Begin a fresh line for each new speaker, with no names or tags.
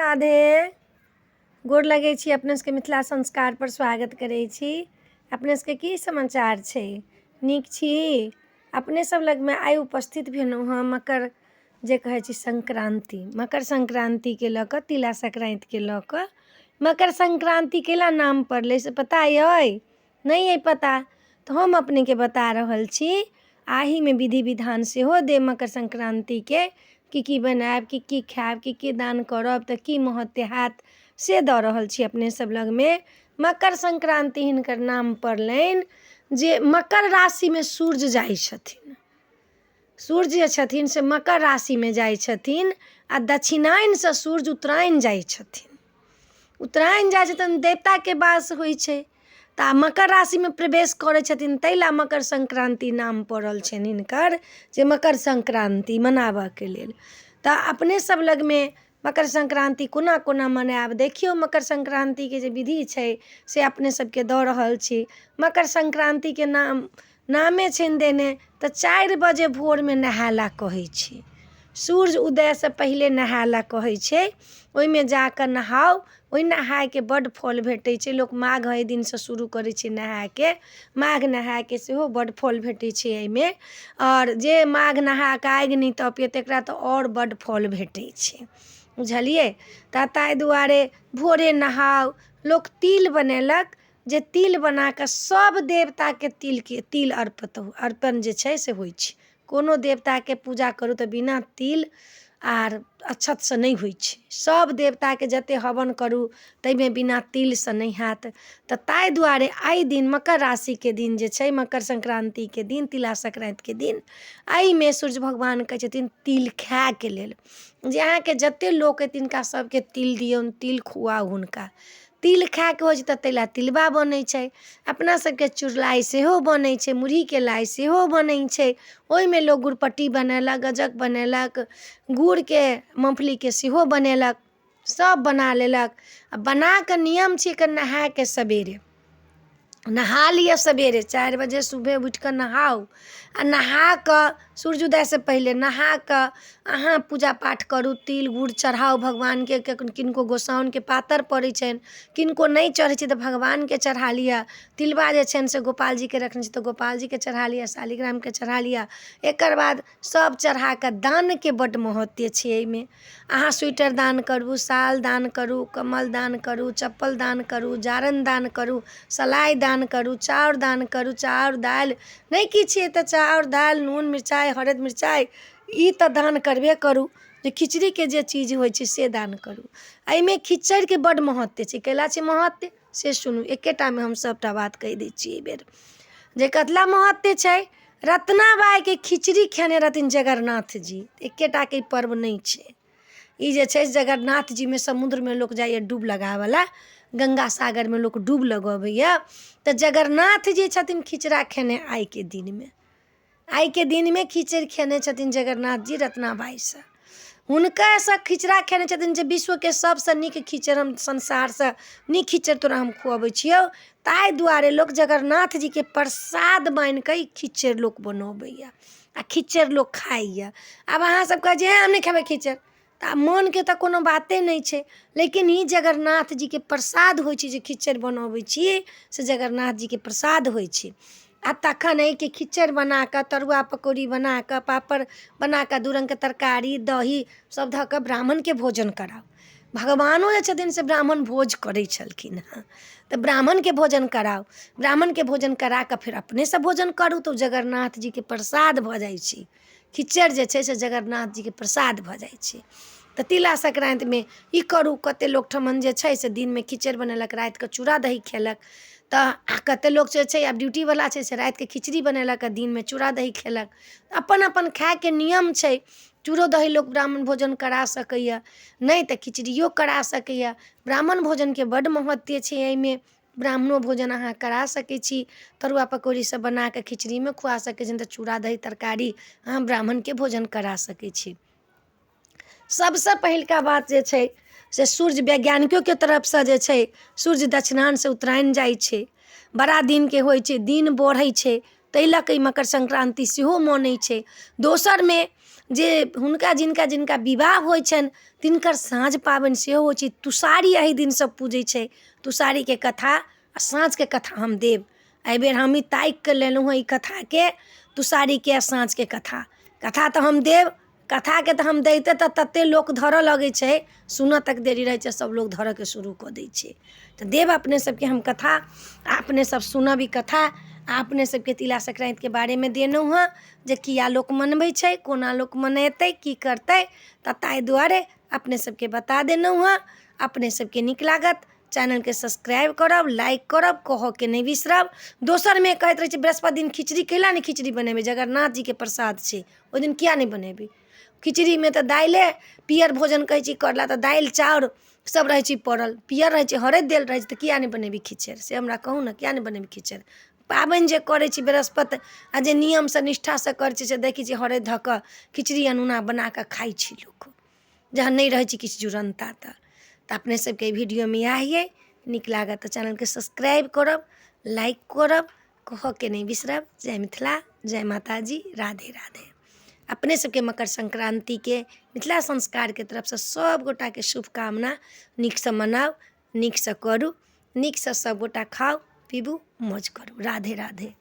राधे। गोर लगै छी अपने सबके, मिथिला संस्कारपर स्वागत करै छी। अपने सबके की समाचार छै? नीक छी? अपने सब लगमे आइ उपस्थित भेलहुँ हँ मकर जे कहै छी संक्रान्ति, मकर संक्रान्तिके लऽ कऽ, तिला संक्रान्तिके लऽ कऽ। मकर संक्रान्ति कैला नाम पड़लै से पता अइ? नहि अइ पता तऽ हम अपनेके बता रहल छी। एहिमे विधि विधान सेहो देब। मकर संक्रान्तिके की की बनायब, की की खायब, की की दान करब तऽ की महत्व हैत, से दऽ रहल छी अपने सब लगमे। मकर संक्रान्ति हिनकर नाम पड़लनि जे मकर राशिमे सूर्य जाइ छथिन। सूर्य जे छथिन से मकर राशिमे जाइ छथिन आ दक्षिणायनसँ सूर्य उत्तरायण जाइ छथिन। उत्तरायण जाइ छथिन, देवताके वास होइ छै, तऽ आ मकर राशिमे प्रवेश करै छथिन, ताहि लए मकर संक्रान्ति नाम पड़ल छनि हिनकर, जे मकर संक्रान्ति मनाबऽके लेल। तऽ अपने सब लगमे मकर संक्रान्ति कोना कोना मनायब, देखियौ। मकर संक्रान्तिके जे विधि छै से अपने सबके दऽ रहल छी। मकर संक्रान्तिके नाम नामे छनि देने तऽ 4 बजे भोरमे नहाय लए कहै छै। सूर्य उदयसँ पहिले नहाय लए कहै छै। ओहिमे जा कऽ नहाउ, ओहि नहायके बड्ड फल भेटै छै। लोक माघ एहि दिनसँ शुरू करै छै नहायके। माघ नहायके सेहो बड्ड फल भेटै छै एहिमे। आओर जे माघ नहा कऽ आगि नहि तपैए तकरा तऽ आओर बड्ड फल भेटै छै, बुझलियै? तऽ ताहि दुआरे भोरे नहाउ। लोक तिल बनेलक, जे तिल बना कऽ सभ देवताके तिलके तिल अर्पित अर्पण जे छै से होइ छै। कोनो देवताके पूजा करू तऽ बिना तिल आर अक्षतसँ नहि होइ छै। सभ देवताके जतेक हवन करू ताहिमे बिना तिलसँ नहि हैत। तऽ ताहि दुआरे एहि दिन मकर राशिके दिन जे छै, मकर संक्रान्तिके दिन, तिला संक्रान्तिके दिन, एहिमे सूर्य भगवान कहै छथिन तिल खायके लेल जे अहाँके जतेक लोक अइ तिनका सभके तिल दियौन, तिल खुआउ हुनका। तिल खायके होइ छै तऽ ताहि लए तिलबा बनै छै। अपना सबके चुड़लाइ सेहो बनै छै, मुरहीके लाइ सेहो बनै छै। ओहिमे लोक गुड़पट्टी बनेलक, गजक बनेलक, गुड़के मूँगफलीके सेहो बनेलक, सब बना लेलक। आ बना कऽ नियम छै एकर नहायके, सवेरे नहा लिअ। सवेरे 4 बजे सुबह उठि कऽ नहाउ आ नहा कऽ सूर्योदयसँ पहिले नहा कऽ अहाँ पूजा पाठ करू, तिल गुड़ चढ़ाउ भगवानके। किनको गोसाउनिके पातरि पड़ै छनि, किनको नहि चढ़ै छै, तऽ भगवानके चढ़ा लिअ। तिलबा जे छनि से गोपालजीके रखने छी तऽ गोपालजीके चढ़ा लिअ, शालिग्रामके चढ़ा लिअ। एकर बाद सभ चढ़ा कऽ दानके बड्ड महत्व छै एहिमे। अहाँ स्वेटर दान करू, शाल दान करू, कम्बल दान करू, चप्पल दान करू, जारनि दान करू, सलाइ दान करू, चाउर दान करू, चाउर दालि नहि किछु अइ तऽ चाउर दालि नून मिरचाइ हरदि मिरचाइ ई तऽ दान करबे करू। जे खिचड़ीके जे चीज होइ छै से दान करू। एहिमे खिचड़िके बड्ड महत्व छै। कैला छै महत्व से सुनू, एकेटामे हम सभटा बात कहि दै छी एहिबेर जे कतला महत्व छै। रत्ना बाइके खिचड़ी खेने रहथिन जगन्नाथ जी। एकेटाके ई पर्व नहि छै। ई जे छै जगन्नाथ जीमे समुद्रमे लोक जाइए डूब लगाबऽ लए, गंगा सागरमे लोक डूब लगबैए, तऽ जगन्नाथ जी छथिन खिचड़ा खेने आइके दिनमे। आइके दिनमे खिचड़ी खेने छथिन जगन्नाथ जी रत्ना बाइसँ, हुनकासँ खिचड़ा खेने छथिन जे विश्वके सबसँ नीक खिचड़ हम, संसारसँ नीक खिचड़ तोरा हम खुअबै छियौ। ताहि दुआरे लोक जगन्नाथ जीके प्रसाद मानिकऽ ई खिचड़ लोक बनबैए आ खिचड़ लोक खाइए। आब अहाँ सब कहै छी हे हम नहि खेबै खिचड़, तऽ आब मोनके तऽ कोनो बाते नहि छै। लेकिन ई जगन्नाथ जीके प्रसाद होइ छै, जे खिचड़ बनबै छी से जगन्नाथ जीके प्रसाद होइ छै। आ तखन एहिके खिचड़ बना कऽ, तरुआ पकौड़ी बना कऽ, पापड़ बना कऽ, दू रङ्गके तरकारी, दही सब धऽ कऽ ब्राह्मणके भोजन कराउ। भगवानो जे छथिन से ब्राह्मण भोज करै छलखिन हँ, तऽ ब्राह्मणके भोजन कराउ। ब्राह्मणके भोजन करा कऽ फेर अपनेसँ भोजन करू तऽ ओ जगन्नाथ जीके प्रसाद भऽ जाइ छै। खिचड़ जे छै से जगन्नाथ जीके प्रसाद भऽ जाइ छै। तऽ तिला संक्रान्तिमे ई करू। कतेक लोक ठमन जे छै से दिनमे खिचड़ि बनेलक, रातिके चूड़ा दही खेलक। तऽ आ कतेक लोक जे छै आब ड्यूटीवला छै से रातिके खिचड़ी बनेलक आ दिनमे चूड़ा दही खेलक। अपन अपन खायके नियम छै। चूड़ो दही लोक ब्राह्मण भोजन करा सकैए, नहि तऽ खिचड़ियो करा सकैए। ब्राह्मण भोजनके बड्ड महत्व छै एहिमे। ब्राह्मणो भोजन अहाँ करा सकै छी, तरुआ पकौड़ी सब बना कऽ खिचड़ीमे खुआ सकै छी, तऽ चूड़ा दही तरकारी अहाँ ब्राह्मणके भोजन करा सकै छी। सबसँ पहिलका बात जे छै से सूर्य वैज्ञानिकोके तरफसँ जे छै, सूर्य दक्षिणायनसँ उत्तरायण जाइ छै, बड़ा दिनके होइ छै, दिन बढ़ै छै, ताहि लऽ कऽ ई मकर संक्रान्ति सेहो मनै छै। दोसरमे जे हुनका जिनका जिनका विवाह होइ छनि तिनकर साँझ पाबनि सेहो होइ छै। तुषारी एहि दिनसँ पूजै छै। तुषारीके कथा आओर साँझके कथा हम देब। एहिबेर हमही ताकिकऽ लेलहुँ हँ ई कथाके, तुषारीके आओर साँझके कथा। कथा तऽ हम देब, कथाके तऽ हम दैते तऽ तते लोक धरऽ लगै छै, सुनऽ तक देरी रहै छै, सब लोक धरऽके शुरू कऽ दै छै। तऽ देब अपने सबके हम कथा, आओर अपने सब सुनब ई कथा। आओर अपने सबके तिला संक्रान्तिके बारेमे देलहुँ हँ जे किआ लोक मनबै छै, कोना लोक मनेतै, की करतै। तऽ ताहि दुआरे अपने सबके बता देलहुँ हँ। अपने सबके नीक लागत, चैनलके सब्सक्राइब करब, लाइक करब, कहऽके नहि बिसरब। दोसरमे कहैत रहै छै बृहस्पति दिन खिचड़ी कैला नहि खिचड़ी बनेबै? जगरनाथ जीके प्रसाद छै, ओहि दिन किआ नहि बनेबै खिचड़ीमे? तऽ दाइले पियर भोजन कहै छै करला, तऽ दालि चाउर सब रहै छै पड़ल, पियर रहै छै, हरैद देल रहै छै, तऽ किआ नहि बनेबै खिचड़ी? से हमरा कहू ने, किआ नहि बनेबै खिचड़ी? पाबनि जे करै छी बृहस्पति आओर जे नियमसँ निष्ठासँ करै छै, से देखै छियै हरैद धऽ कऽ खिचड़ी अनूना बनाकऽ खाइ छै लोक, जहन नहि रहै छै किछु जुड़नता। तऽ अपने सबके एहि वीडियोमे इएह अइ। नीक लागत तऽ चैनलके सब्सक्राइब करब, लाइक करब, कहऽके नहि बिसरब। जय मिथिला, जय माताजी, राधे राधे। अपने सबके मकर संक्रान्तिके मिथिला संस्कारके तरफसँ सब गोटाके शुभकामना। नीकसँ मनाउ, नीकसँ करू, नीकसँ सब गोटा खाउ पीबू, मौज करू। राधे राधे।